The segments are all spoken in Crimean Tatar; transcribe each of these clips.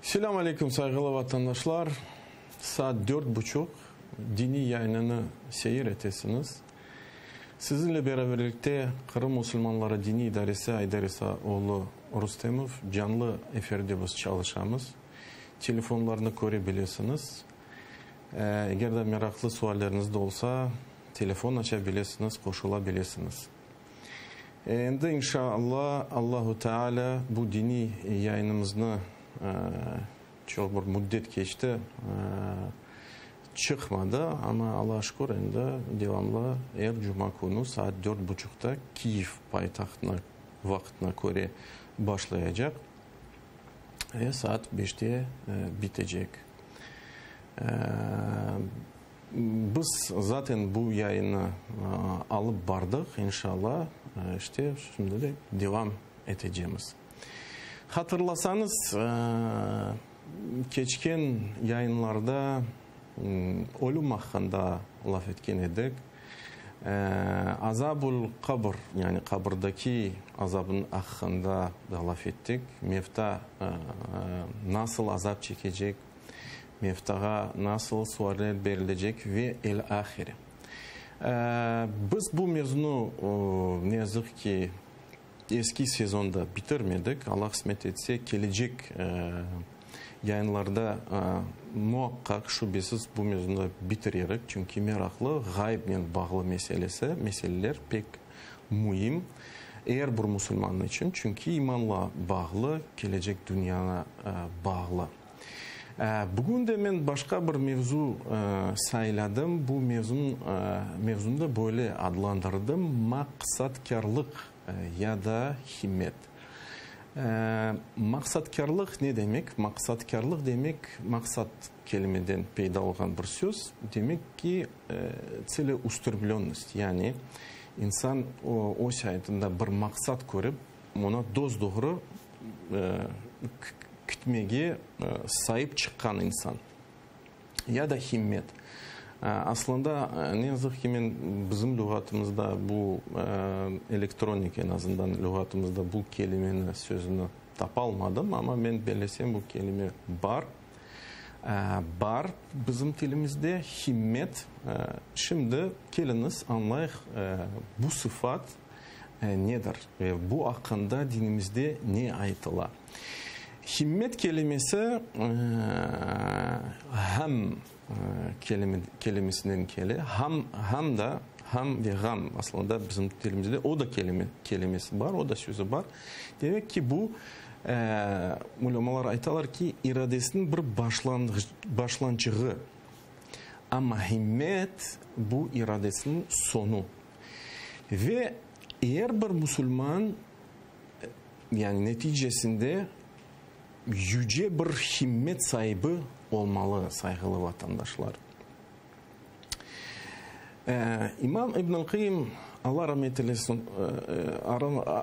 Selâm aleyküm, sayğılı vatandaşlar! Saat dört buçuq, diniy yayınını seyir etesiñiz. Siziñle beraberlikte Qırım musulmanları diniy idaresi Ayder İsa oğlu Rustemov canlı efirde biz çalışamız. Telefonlarnı köre bilesiñiz. Eger de meraqlı sualleriñiz de olsa, telefon aça bilesiñiz, qoşula bilesiñiz. Endi, inşa-Alla, Allahu Teala bu diniy yayınımıznı çoq bir müddet keçti, çıqmadı, amma Allağa şükür, endi devamlı er cuma künü saat dört buçuqta Kiyev paytahtına vaqtına köre başlayacaq ve saat beşte bitecek. Biz zaten bu yayınnı alıp bardıq, inşallah, işte, şimdi de devam etecemiz. Hatırlasañız, keçken yayınlarda ölüm aqqında laf etken edik. Azabul qabr, yani qabırdaki azabnıñ aqqında da laf ettik. Mevta nasıl azap çekecek, Mevtağa nasıl sualler berilecek ve el-ahire. Biz bu mevzunı, ne yazıq ki, eski sezonda bitirmedik. Allah qısmet etse, kelecek yayınlarda muaqqaq, şübesiz, bu mevzunı bitirerik. Çünki meraqlı, ğayıpnen bağlı meselesi, meseleler pek müim er bir musulman içün. Çünki imanla bağlı, kelecek dünyana bağlı. Bugün de men başqa bir mevzu sayladım. Bu mevzunıñ, mevzunı da böyle adlandırdım, maqsatkârlıq ya da himmet. Maqsatkârlıq ne demek? Maqsatkârlıq demek, maqsat kelimeden peyda olğan bir söz, demek ki, tseleustreblennost, yani insan öz ayatında bir maqsat körip, onı dos-doğru kütmege saip çıqqan insan. Ya da himmet. Aslında, ne yazıq ki, men bizim lüğatımızda bu, elektronik eñ azından lüğatımızda bu kelimeni, sözüni tapalmadım, amma men bellesem bu kelime bar. Bar bizim tilimizde himmet. Şimdi keliñiz añlayıq bu sıfat nedir ve bu aqqında dinimizde ne aytıla? Himmet kelimesi ğam kelimesinden kele. Ğam, ğam da, ğam ve ğam aslında bizim tilimizde o da kelime, kelimesi bar, o da sözü bar. Demek ki, bu, ulemalar aytalar ki, iradesiniñ bir başlançığı. Amma himmet bu iradesiniñ soñu. Ve er bir musulman, yani neticesinde yüce bir himmet saibi olmalı, sayğılı vatandaşlar. İmam İbn Qıyım, Alla rahmet eylesin,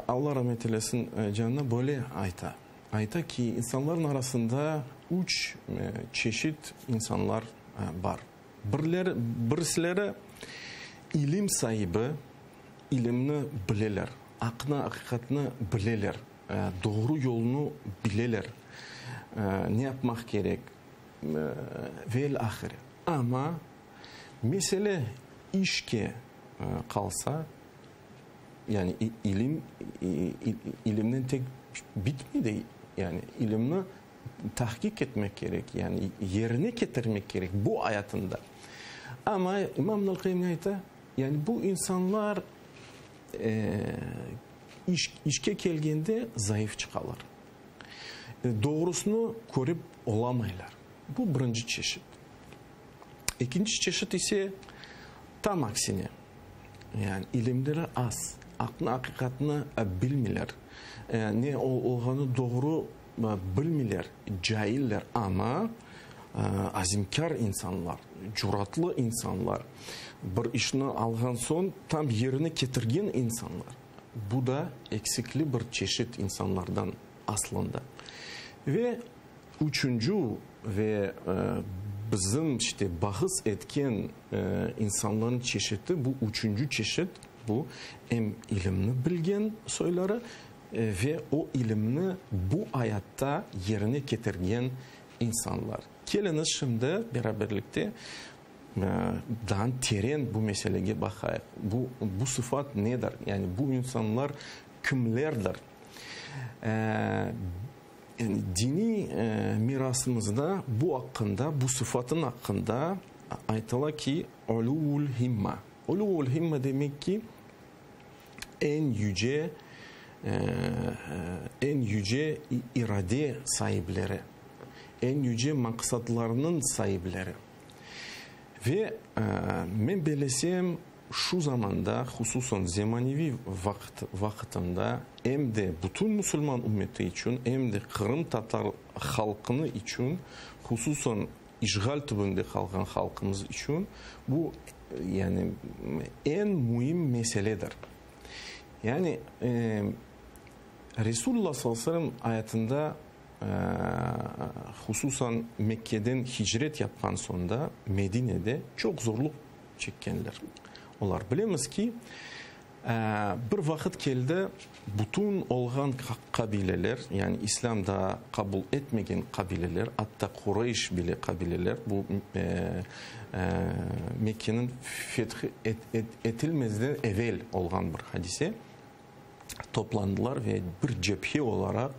Alla rahmet eylesin, canına böyle ayta. Ayta ki, insanların arasında üç çeşit insanlar bar. Birleri, birisileri ilim saibi, ilimni bileler, aqnı, aqiqatnı bileler, doğru yolnu bileler, ne yapmaq kerek ve el ahire. Amma mesele işke qalsa, yani ilim, ilimnen tek bitmey de, yani ilimni tahqiq etmek kerek, yani yerine ketirmek kerek bu ayatında. Amma İmam İbn Qayyim ne ayta? Yani bu insanlar iş, işke kelgende zayıf çıqalar. Doğrusını körip olamaylar. Bu birinci çeşit. Ekinci çeşit ise tam aksine. Yani ilimleri az, aqnı, aqiqatnı bilmeyler. Ne olğanı doğru bilmeyler, cailler, amma azimkâr insanlar, cüratlı insanlar, bir işni alğan soñ tam yerine ketirgen insanlar. Bu da eksikli bir çeşit insanlardan aslında. Ve üçüncü ve bizim işte bahis etken insanların çeşiti, bu üçüncü çeşit, bu em ilimni bilgen soyları. Ve o ilimni bu ayatta yerine ketirgen insanlar. Keliñiz şimdi beraberlikte daa teren bu meselege baqayıq. Bu, bu sıfat nedir? Yani bu insanlar kimlerdir? Yani diniy mirasımızda bu aqqında, bu sıfatın aqqında aytıla ki, ulûvul himma. Ulûvul himma demek ki, eñ yüce, eñ yüce irade saipleri, eñ yüce maqsatlarnıñ saipleri. Ve men belesem, şu zamanda, hususan zemaneviy vaqıt, vaqıtında, em de bütün musulman ümmeti içün, em de qırımtatar halqını içün, hususan işğal tübünde qalğan halqımız içün bu, yani, eñ müim meseledir. Yani, Resulullah sallallahu aleyhi ve sellem ayatında, hususan Mekkeden hicret yapqan soñda, Medinede çoq zorluq çekkenler. Olar, bilemiz ki, Bir vaqıt keldi, bütün olğan qabileler, yani İslâm daa qabul etmegen qabileler, atta Qureyş bile qabileler, bu Mekkeniñ fethi etilmezden evel olğan bir hadise, toplandılar ve bir cephe olaraq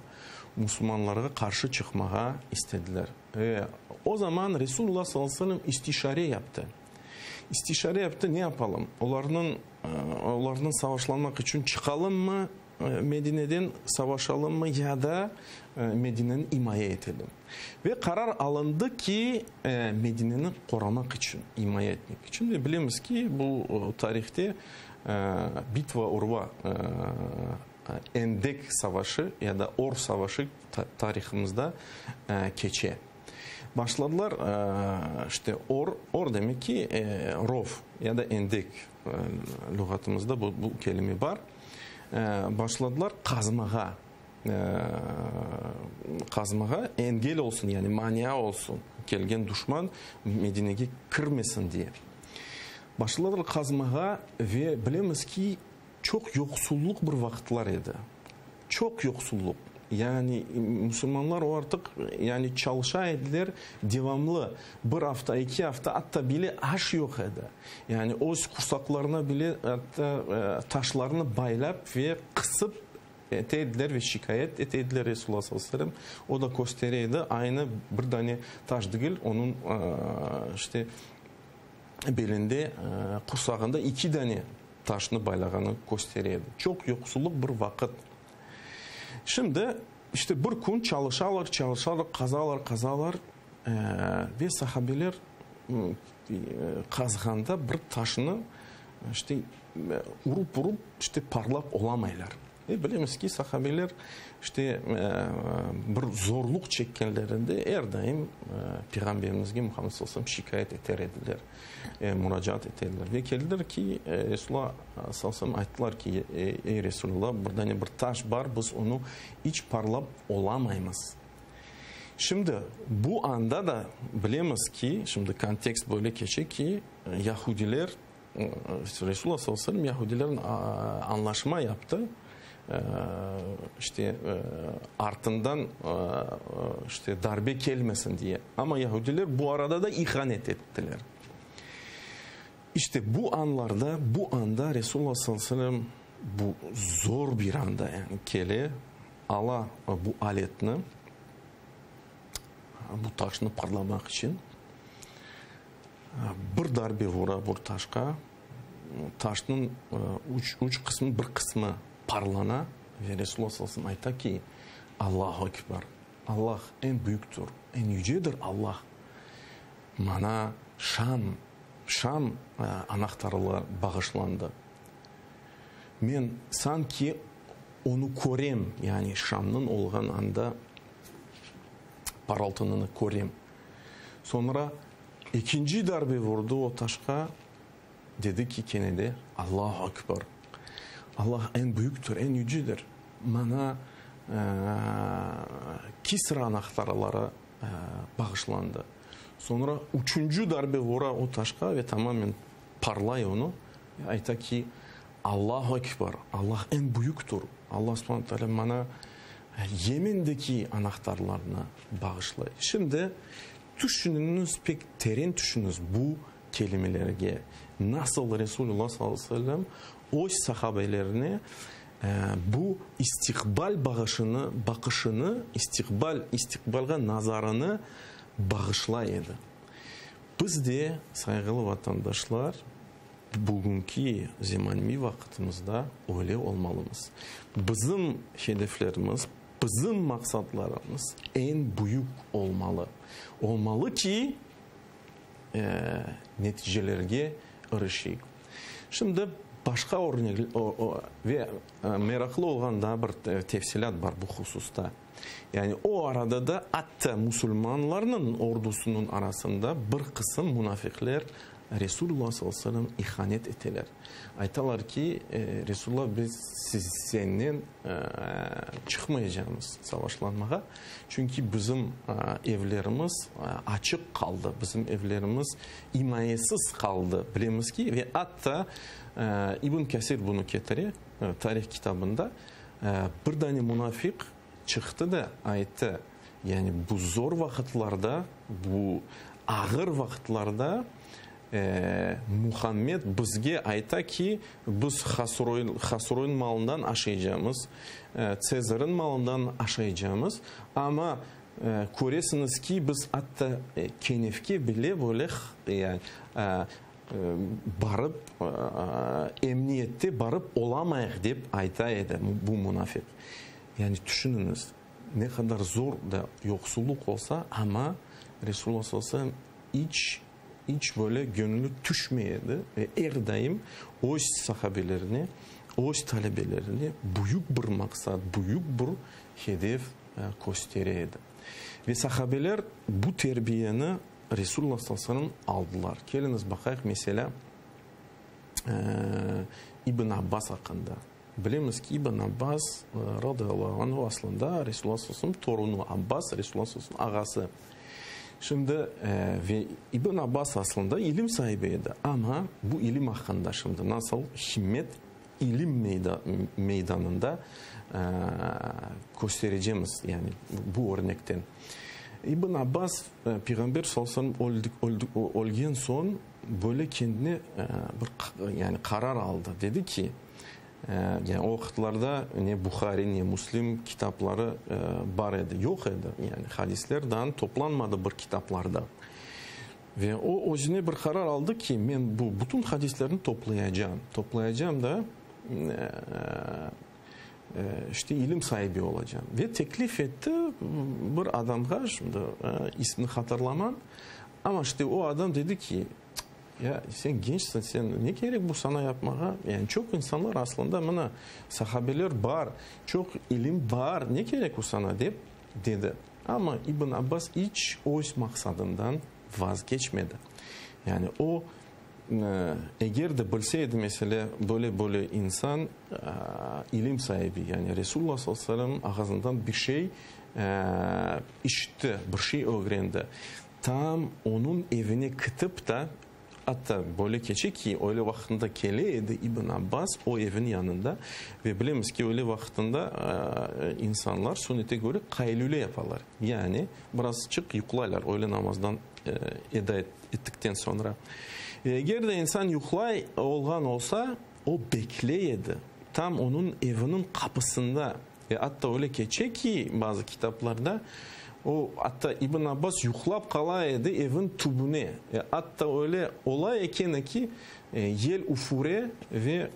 musulmanlarğa qarşı çıqmağa istediler. Ve o zaman Resulullah sallallahu aleyhi ve sellem istişare yaptı. İstişare yaptı, ne yapalım? Olarnıñ, olarnıñ savaşlanmaq içün çıqalımmı Medineden, savaşalımmı ya da Medineni imaye etelim? Ve qarar alındı ki, Medineni qoramaq içün, imaye etmek içün. Ve bilemiz ki, bu tarihte Bitva Urva, Endek savaşı ya da Or savaşı tarihımızda keçe. Başladılar, işte, or, or demek ki, rov ya da endek, lügatımızda bu, bu kelime bar. Başladılar qazmağa, qazmağa, engel olsun, yani mania olsun, kelgen duşman Medinege kirmesin diye. Başladılar qazmağa ve bilemiz ki, çoq yoqsullıq bir vaqıtlar edi. Çoq yoqsullıq. Yani musulmanlar o artıq yani çalışa ediler devamlı, bir afta, eki afta, atta bile aş yoq edi. Yani öz qursaqlarına bile atta taşlarnı baylap ve qısıp ete ediler ve şikâyet ete ediler Resulullah sallallahu aleyhi ve sellem. O da köstere edi, aynı bir dane taş degil, onıñ işte belinde, qursağında eki dane taşnı baylağanı köstere edi. Çoq yoqsullıq bir vaqıt. Şimdi, işte, bir kün çalışalar, çalışalar, qazalar, qazalar, ve sahabeler qazğanda bir taşnı, işte, urup-urup, işte, parlap olamaylar. Ve bilemiz ki, sahabeler, işte, bir zorluq çekkenlerinde er daim Peyğamberimizge, Muhammed sallallahu aleyhi ve sellem, şikâyet eter ediler, muracaat ete ediler. Ve keldiler ki, Resulullah sallallahu aleyhi ve sellem ayttılar ki, Ey Resulullah, bir dane bir taş bar, biz onı iç parlap olamaymız. Şimdi, bu anda da bilemiz ki, şimdi kontekst böyle keçe ki, yahudiler, Resulullah sallallahu aleyhi ve sellem yahudilernen añlaşma yaptı, işte, artından, işte, darbe kelmesin diye. Amma yahudiler bu arada da ihanet ettiler. İşte, bu anlarda, bu anda Resulullah sallallahu aleyhi ve sellem bu zor bir anda, yani, kele, ala bu aletni, bu taşnı parlamaq içün. Bir darbe vura bu taşqa, taşnıñ üç, üç qısmı, bir qısmı parlana ve Resulullah sallallahu aleyhi ve sellem ayta ki, Allahu ekber, Allah eñ büyüktir, eñ yücedir Allah, maña Şam, Şam anahtarları bağışlandı. Men sanki onı körem, yani Şamnıñ olğan anda parıltınını körem. Soñra ekinci darbe vurdı o taşqa, dedi ki, kene de, Allahu Ekber! Allah eñ büyüktir, eñ yücedir! Maña Kisra anahtarları bağışlandı. Soñra üçünci darbe vura o taşqa ve tamamen parlay onı, ve ayta ki, Allahu Ekber! Allah eñ büyüktir! Alla subhane teala maña Yemendeki anahtarlarnı bağışlay. Şimdi tüşüniñiz, pek teren tüşüniñiz bu kelimelerge. Nasıl Resulullah sallallahu aleyhi ve sellem öz sahabelerine bu istiqbal bağışını, baqışını, istiqbal, istiqbalğa nazarını bağışlay edi. Biz de, sayğılı vatandaşlar, Bugünki zemaneviy vaqıtımızda öyle olmalımız. Bizim hedeflerimiz, bizim maqsatlarımız eñ büyük olmalı. Olmalı ki, neticelerge irişeyik. Şimdi başqa örnek ve meraqlı olğan daa bir tefsilât bar bu hususta. Yani o arada da atta musulmanlarnıñ ordusınıñ arasında bir qısım munafiqler Resulullah sallallahu aleyhi ve sellem ihanet eteler. Aytalar ki, Resulullah biz sennen çıqmaycamız savaşlanmağa, çünki bizim evlerimiz açıq qaldı, bizim evlerimiz imayesiz qaldı, bilemiz ki, ve atta İbn Kesir bunı ketire tarih kitabında, Bir dane munafiq çıqtı da ayttı, yani bu zor vaqıtlarda, bu ağır vaqıtlarda Muhammed bizge ayta ki, biz Hasroyın malından aşaycamız, Tsezarın malından aşaycamız, amma köresiñiz ki, biz atta kenefke bile böyle yani Barıp, emniyette barıp olamayıq, dep ayta edi bu munafiq. Yani tüşüniñiz, ne qadar zor da yoqsullıq olsa, amma Resulullah sallallahu aleyhi ve sellem iç, iç böyle göñlü tüşmey edi ve er daim öz sahabelerine, öz talebelerine büyük bir maqsat, büyük bir hedef köstere edi. Ve sahabeler bu terbiyeni Resulullah sallallahu aleyhi ve sellem aldılar. Keliñiz baqayıq, meselâ, İbn Abbas aqqında. Bilemiz ki, İbn Abbas radıyallahu anhu aslında Resulullah sallallahu aleyhi ve sellem torunu, Abbas Resulullah sallallahu aleyhi ve sellem ağası. Şimdi ve İbn Abbas aslında ilim saibi edi, amma bu ilim aqqında şimdi nasıl himmet ilim meydanında kösterecemiz, yani bu örnekten. İbn Abbas Peyğamber sallallahu aleyhi ve sellem ölgen soñ böyle kendine bir yani qarar aldı. Dedi ki, yani o vaqıtlarda ne Buhari, ne Müslim kitapları bar edi, yoq edi. Yani hadisler daa toplanmadı bir kitaplarda. Ve o özüne bir qarar aldı ki, men bu bütün hadislerni toplayacam. Toplayacam da, işte, ilim saibi olacam. Ve teklif etti bir adamğa, şimdi ismini hatırlamam, amma işte o adam dedi ki, ya sen gençsiñ, sen ne kerek bu sana yapmağa? Yani çoq insanlar aslında, mına, sahabeler bar, çoq ilim bar, ne kerek o sana? dep dedi. Amma İbn Abbas iç öz maqsadından vazgeçmedi. Yani o, eger de bilse edi, mesele, böyle-böyle insan ilim saibi, yani Resulullah sallallahu aleyhi ve sellem ağızından bir şey işitti, bir şey ögrendi, tam onıñ evine kitip ta, Atta böyle keçe ki, öyle vaqtında kele edi İbn Abbas o evin yanında ve bilemiz ki, öyle vaqtında insanlar sünnete köre qaylüle yapalar, yani birazçıq yuqlaylar öyle namazdan eda ettikten soñra. Ve eger de insan yuqlay olğan olsa, o bekley edi tam onıñ eviniñ qapısında. Ve atta öyle keçe ki, bazı kitaplarda, o, atta İbn Abbas yuqlap qala edi evin tübüne. Ve atta öyle ola eken ki, yel üfüre ve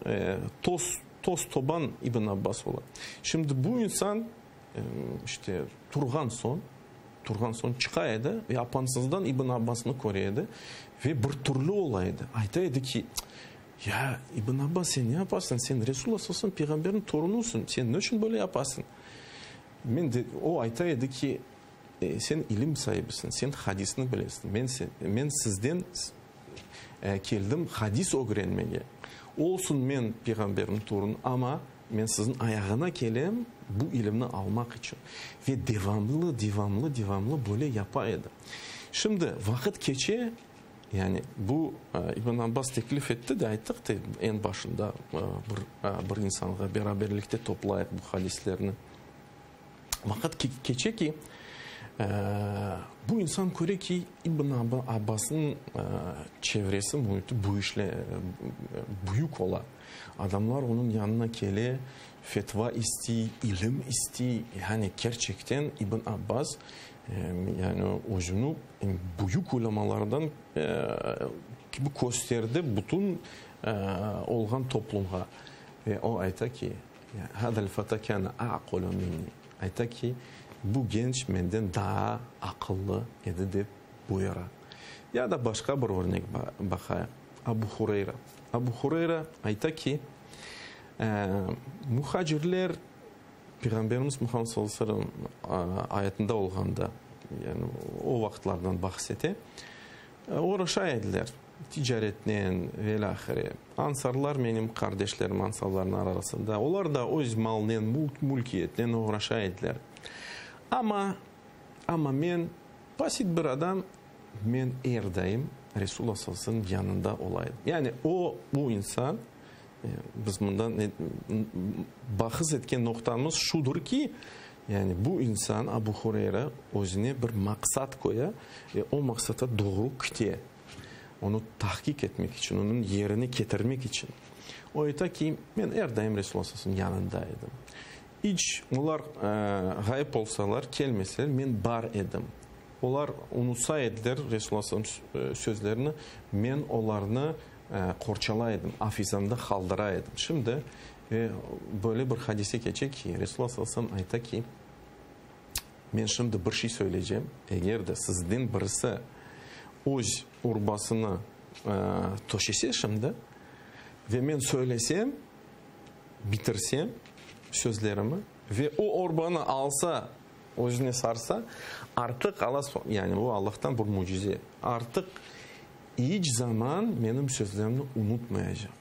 toz, toz-toban İbn Abbas ola. Şimdi bu insan, işte, turğan soñ, turğan soñ çıqa edi ve apansızdan İbn Abbasnı köre edi ve bir türlü ola edi. Ayta edi ki, Ya, İbn Abbas, sen ne yapasıñ? Sen Resulullah sallallahu aleyhi ve sellem peyğamberniñ torunusıñ. Sen ne içün böyle yapasıñ? Men de, o ayta edi ki, sen ilim saibisiñ, sen hadisni bilesiñ. Men, men sizden keldim hadis ögrenmege. Olsun men peyğamberniñ torunı, amma men siziñ ayağına kelem bu ilimni almaq içün. Ve devamlı, devamlı, devamlı böyle yapa edi. Şimdi vaqıt keçe. Yani bu İbn Abbas teklif etti de, ayttıq de eñ başında bir bir insanğa beraberlikte toplayıq bu hadislerni. Vaqıt keçe ki, bu insan köre ki, İbn Abbasnıñ çevresi, müiti büyüşle, büyük ola. Adamlar onıñ yanına kele, fetva istey, ilim istey. Yani kerçekten İbn Abbas yani özüni büyük ulemalardan kibi kösterdi bütün olğan toplumğa. Ve o ayta ki, Hadal fata kâne a'qalu minni, ayta ki, bu genç menden daa aqıllı edi dep buyura. Ya da başqa bir örnek baqayıq, Abu Hureyra. Abu Hureyra ayta ki, muhacirler Peyğamberimiz Muhammed sallallahu aleyhi ve sellem ayatında olğanda, yani o vaqıtlardan bahs ete, oğraşa ediler ticaretnen ve ilâhre. Ansarlar menim qardeşlerim, ansarlarnıñ arasında, olar da öz malnen, mülkiyetnen oğraşa ediler. Amma, amma men, basit bir adam, men er daim Resulullah sallallahu aleyhi ve sellem yanında ola edim. Yani o, bu insan, Biz mından bahis etken noqtamız şudur ki, yani bu insan, Abu Hureyra, özüne bir maqsat qoya ve o maqsata doğru kite. Onı tahqiq etmek içün, onıñ yerine ketirmek içün. O ayta ki, men er daim Resulullah sallallahu aleyhi ve sellem yanında edim. İç olar ğayıp olsalar, kelmeseler, men bar edim. Olar unutsa ediler Resulullah sallallahu aleyhi ve sellem sözlerini, men olarnı qorçalay edim, afizamda qaldıra edim. Şimdi böyle bir hadise keçe ki, Resulullah sallallahu aleyhi ve sellem ayta ki, men şimdi bir şey söyleycem, eger de sizden birisi öz urbasını töşese şimdi ve men söylesem, bitirsem sözlerimi ve o urbanı alsa, özüne sarsa, artıq Alla, yani bu Allahtan bir mücize, artıq İç zaman menim sözlerimni unutmayacaq.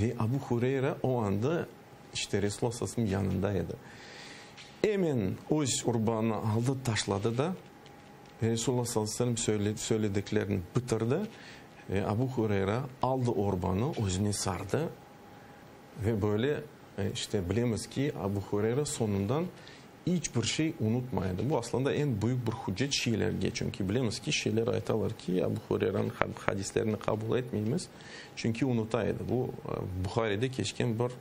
Ve Abu Hureyra o anda, işte, Resulullah sallallahu aleyhi ve sellem yanında edi. Emen öz urbanı aldı, taşladı da, Resulullah sallallahu aleyhi ve sellem söylediklerini bitirdi ve Abu Hureyra aldı urbanı, özüne sardı ve böyle, işte, bilemiz ki, Abu Hureyra soñundan İç bir şey unutmay edi. Bu, aslında, eñ büyük bir hüccet şiilerge, çünki bilemiz ki, şiiler aytalar ki, Abu Hureyranıñ hadislerini qabul etmeymiz, çünki unuta edi. Bu, Buharide keçken bir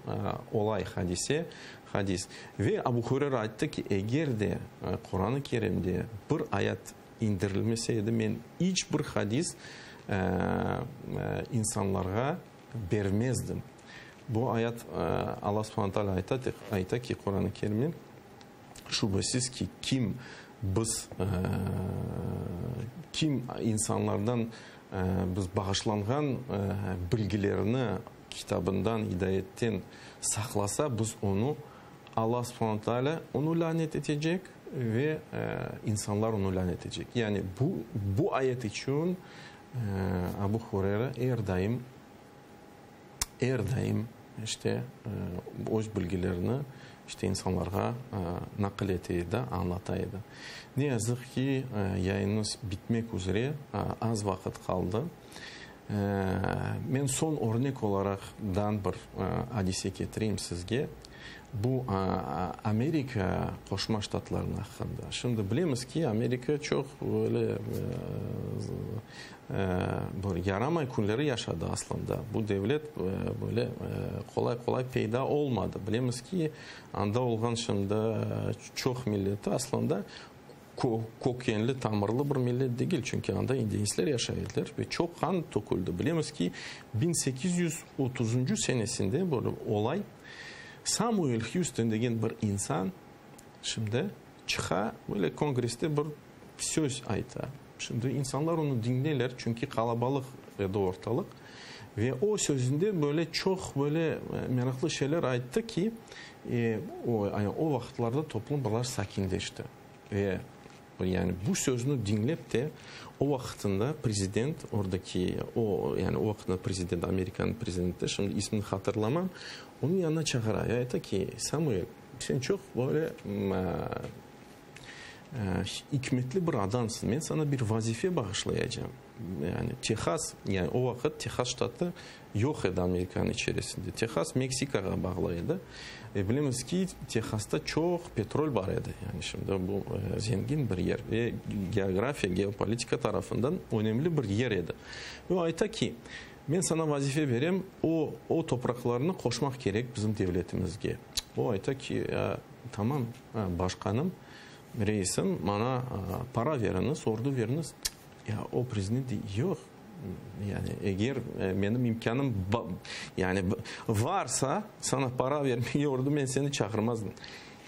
olay, hadise, hadis. Ve Abu Hureyra ayttı ki, eger de Quran-ı Kerimde bir ayat indirilmese edi, men iç bir hadis insanlarğa bermezdim. Bu ayat Alla subhane taalâ ayta, ayta ki, Quran-ı Kerimde, şübesiz ki, kim biz, kim insanlardan biz bağışlanğan bilgilerni kitabından, idayetten saqlasa, biz onı, Alla subhane taalâ onı lânet etecek ve insanlar onı lânet etecek. Yani bu, bu ayet içün Abu Hureyra er daim, er daim, işte, öz bilgilerini, işte, insanlarğa naqil ete edi, añlata edi. Ne yazıq ki, yayınımız bitmek üzre, az vaqıt qaldı. Men soñ örnek olaraq dan bir adise ketireyim sizge. Bu Amerika Qoşma Ştatlarınıñ aqqında. Şimdi bilemiz ki, Amerika çoq böyle bir yaramay künleri yaşadı aslında. Bu devlet böyle qolay-qolay peyda olmadı. Bilemiz ki, anda olğan şimdi çoq milleti aslında kökenli, tamırlı bir millet degil, çünki anda indeysler yaşay ediler ve çoq qan töküldi. Bilemiz ki, 1830-cı senesinde böyle olay, Samuel Hjuston degen bir insan şimdi çıqa, böyle kongresste bir söz ayta. Şimdi insanlar onı diñleyler, çünki qalabalıq edi ortalıq. Ve o sözünde böyle çoq böyle meraqlı şeyler ayttı ki, o vaqıtlarda toplum biraz sakinleşti. Ve yani bu sözni diñlep te, o vaqıtında prezident, oradaki o, yani o vaqıtında prezident, Amerikanıñ prezidenti, şimdi ismini hatırlamam, onıñ yanına çağıra ve ayta ki, Samuel, sen çoq böyle. İkmetli bir adamsıñ, men saña bir vazife bağışlayacağım. Yani Tehas, yani o vaqıt Tehas ştatı yoq edi Amerikanıñ içerisinde. Tehas Meksikağa bağlı edi. Ve bilemiz ki, Tehasta çoq petrol bar edi. Yani şimdi bu zengin bir yer ve geografiya, geopolitika tarafından önemli bir yer edi. Ve o ayta ki, men saña vazife berem, o, o topraqlarnı qoşmaq kerek bizim devletimizge. O ayta ki, tamam, başqanım, reisim, maña para veriñiz, ordu veriñiz. Ya o prezident dey, yoq, yani eger menim imkânım yani varsa, saña para vermege ordu, men seni çağırmazdım.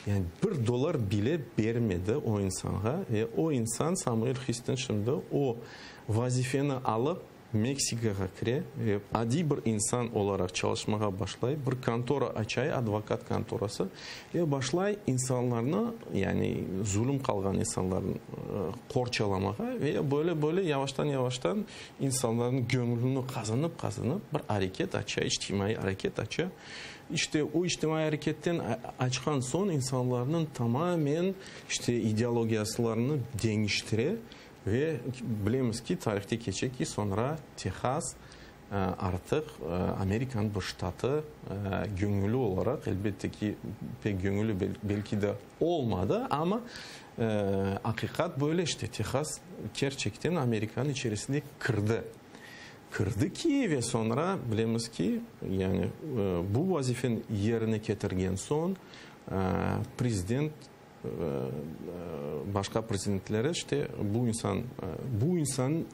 Yani bir dollar bile bermedi o insanğa ve o insan, Samuel Hüston şimdi o vazifeni alıp, Meksikağa kire ve adiy bir insan olaraq çalışmağa başlay, bir kontora açay, advokat kontorası, ve başlay insanlarnı, yani zulüm qalğan insanlarnı qorçalamağa ve böyle-böyle yavaştan-yavaştan insanlarnıñ göñlüni qazanıp-qazanıp bir areket aça, içtimaiy areket aça. İşte, o içtimaiy areketten açqan soñ insanlarnıñ tamamen, işte, ideologiyasılarını deñiştire. Ve bilemiz ki, tarihte keçe ki, soñra Tehas artıq Amerikanıñ bir ştatı göñülli olaraq, elbette ki, pek göñülli belki de olmadı, amma aqiqat böyle, işte, Tehas kerçekten Amerikanıñ içerisine kirdi. Kirdi ki, ve soñra bilemiz ki, yani bu vazifeni yerine ketirgen soñ prezident Başqa prezidentleri işte bu insan, bu insan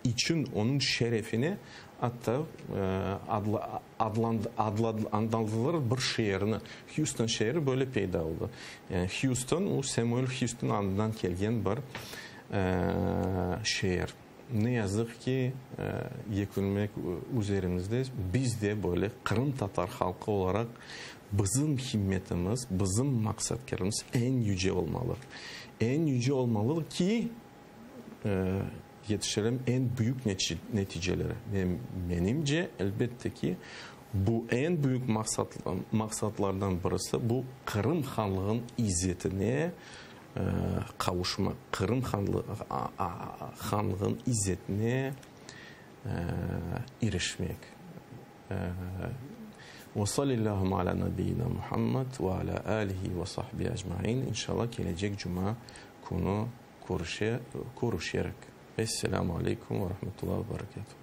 içün, onıñ şerefine atta adlandırdılar bir şeerni. Hjuston şeeri böyle peyda oldı. Yani Hjuston, o Semüel Hjuston adından kelgen bir şeer. Ne yazıq ki, yekünmek üzerimizde, biz de böyle qırımtatar halqı olaraq bizim himmetimiz, bizim maqsatkerimiz eñ yüce olmalı. Eñ yüce olmalı ki, yetişelim eñ büyük neticelere. Ve menimce, elbette ki, bu eñ büyük maqsatlardan birisi, bu Qırım hanlığınıñ izzetine qavuşmaq, Qırım hanlığınıñ izzetine irişmek. Ve salillâhümme alâ nebiyyina Muhammed ve alâ âlihi ve sahbihi ecmaîn. İnşallah kelecek cuma künü körüşerik. Esselâmu aleykum ve rahmetullâhi ve berekâtuhu.